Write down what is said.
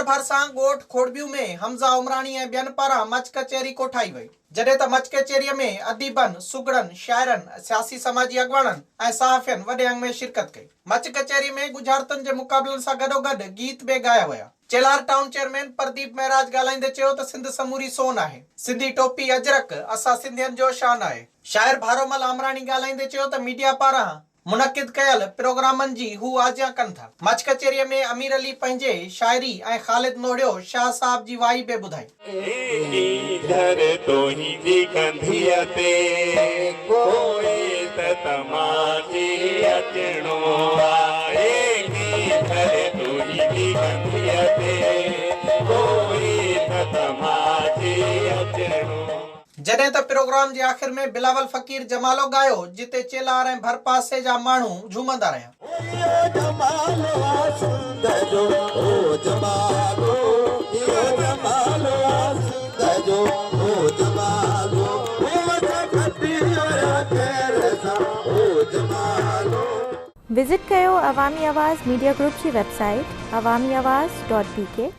چيلهار ڀرسان ڳوٺ کوڙٻيون ۾ حمزه عمراڻي ۽ ٻين پاران مچ ڪچهري ڪوٺائي وئي، جڏهن ته مچ ڪچهري ۾ اديبن، سگهڙن، شاعرن، سياسي سماجي اڳواڻن ۽ صحافين وڏي انگ ۾ شرڪت ڪئي. مچ ڪچهري ۾ ڳجهارتن جي مقابلن سان گڏوگڏ گيت به ڳايا ويا. چيلهار ٽائون چيئرمين پرديپ مهراج ڳالهائيندي چيو ته سنڌ سموري سون آهي، سنڌي ٽوپي اجرڪ اسان سنڌين جو شان آهي. شاعر ڀارومل آمراڻي ڳالهائيندي چيو ته ميڊيا پاران منعقد ڪيل پروگرامن جي هو آجيان ڪن ٿا. مچ ڪچهريء ۾ امير علي پنهنجي شاعري ۽ خالد نوڙيو شاهه صاحب جي وائي به ٻڌائي. ڪينجهر تنهنجي ڪنڌيء تي ڪوئي ته تماچي اچڻو آهي ڪينجهر تنهنجي ڪنڌيء تي ڪوئي ته تماچي اچڻو. جڏهن ته پروگرام جي آخر ۾ بلاول فقير جمالو ڳايو جتي چيلهار ۽ ڀرپاسي جا ماڻهو جهومندا رهيا. اهو جمالو آ سنڌ جو او جمالو اهو جمالو آ سنڌ جو او جمالو او اسان کٽي ويا خير سان او جمالو. وزٽ ڪيو عوامي آواز ميڊيا گروپ جي website Awami Awaz dot B K.